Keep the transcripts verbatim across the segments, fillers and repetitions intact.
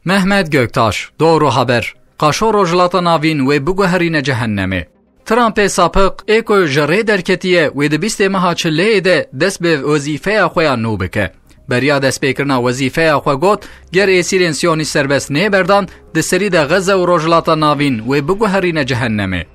Mehmet Göktaş, Doğru Haber, Qaşo Rojhilata Navîn wê biguherîne cehennemê. Trumpê sapiq ê ku ji rê derketiye wê di bîstê meha çileyê de dest bi wezîfeya xwe ya nû bike. Beriya destpêkirina wezîfeya xwe got, ger êsîrên siyonîst serbest nêberdan, di serî de Xeze û Rojhilata Navîn wê biguherîne cehennemê.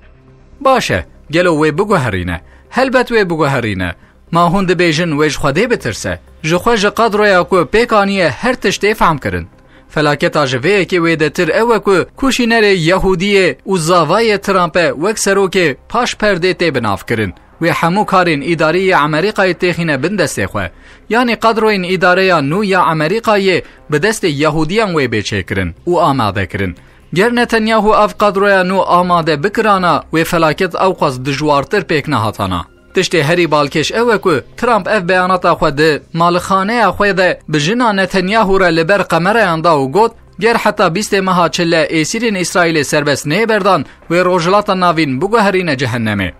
Baş e, gelo wê biguherîne? Helbet wê biguherîne. Ma hûn dibêjin wê ji Xwedê bitirse? Ji xwe ji kadroya ku pêk aniye her tişt tê fehmkirin. Felaketa ji vê yekê wêdetir ew e ku kuşînerê Yehûdiyê û zavayê Trump e wek serokê paş perdê tê binavkirin. Wê hemû karên îdarî yê Amerîkayê têxîne bin destê xwe. Yanî kadroyên îdareya nû ya Amerîkayê bi destê Yehûdiyan wê bê çêkirin û amade kirin. Ger Netanyahu ev kadroya nû amade bikirana, wê felaket ewqas dijwartir pêk nehatana. Tiştê herî balkêş ew e ku Trump ev beyanata xwe di malixaneya xwe de bi jina Netanyahu re li ber qemerayan da û got, ger heta bîstê meha çile êsîrên Îsraîlê serbest nêberdan, wê Rojhilata Navîn biguherîne cehennemê.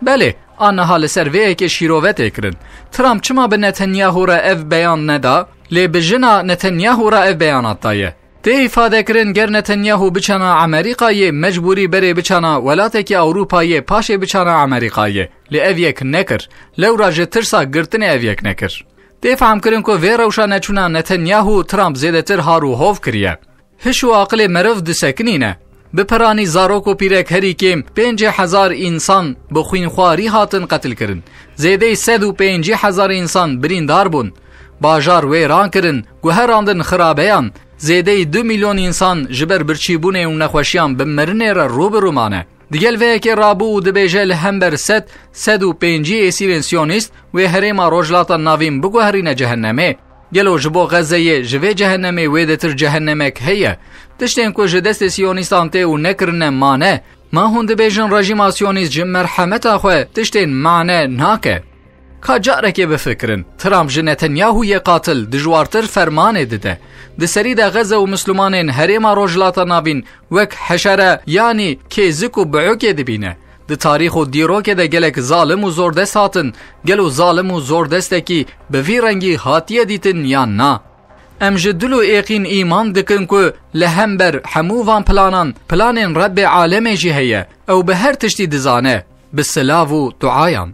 Belê, a niha li ser vê yekê şîrove tê kirin. Trump çima bi Netanyahu re ev beyan neda, lê bi jina Netanyahu re ev beyanat daye? Tê îfade kirin, ger Netanyahu biçana Amerîkayê, mecbûrî berê biçana welatekî Ewropayê, paşê biçana Amerîkayê. Lê ev yek nekir. Lewra ji tirsa girtinê ev yek nekir. Tê fehmkirin ku vê rewşa neçûna Netanyahu Trump zêdetir har û hov kiriye. Hiş û aqilê meriv disekinîne. Bi piranî zarok û pîrek herî kêm pêncî hezar însan bi xwînxwarî hatin qetilkirin. Zêdeyî sed û pêncî hezar însan birîndar bûn. Bajar wêran kirin, guherandin xirabeyan. Zêdeyî du milyon însan ji ber birçîbûnê û nexweşiyan bi mirinê re rû bi rû mane. Digel vê yekê rabû û dibêje li hember sed, sed û pêncî êsîrên siyonîst wê herêma Rojhilata Navîn biguherîne cehennemê. Gelo ji bo Xezeyê ji vê cehennemê wêdetir cehennemek heye? Tiştên ku ji destê siyonîstan tê û nekirine mane. Ma hûn dibêjin rejîma siyonîst ji merhemeta xwe tiştên mane nake? Ka carekê bifikirin, Trump ji Netanyahu yê qatil dijwartir fermanê dide. Di serî de Xeze û Mislimanên herêma Rojhilata Navîn wek heşere, yanî kêzik û biûkê dibîne. Di tarîx û dîrokê de gelek zalim û zordest hatin. Gelo zalim û zordestekî bi vî rengî hatiye dîtin yan na? Em ji dil û êqîn îman dikin ku li hember hemû van planan, planên Rebbê alemê jî heye. Ew bi her tiştî dizane, bi silav û duayan.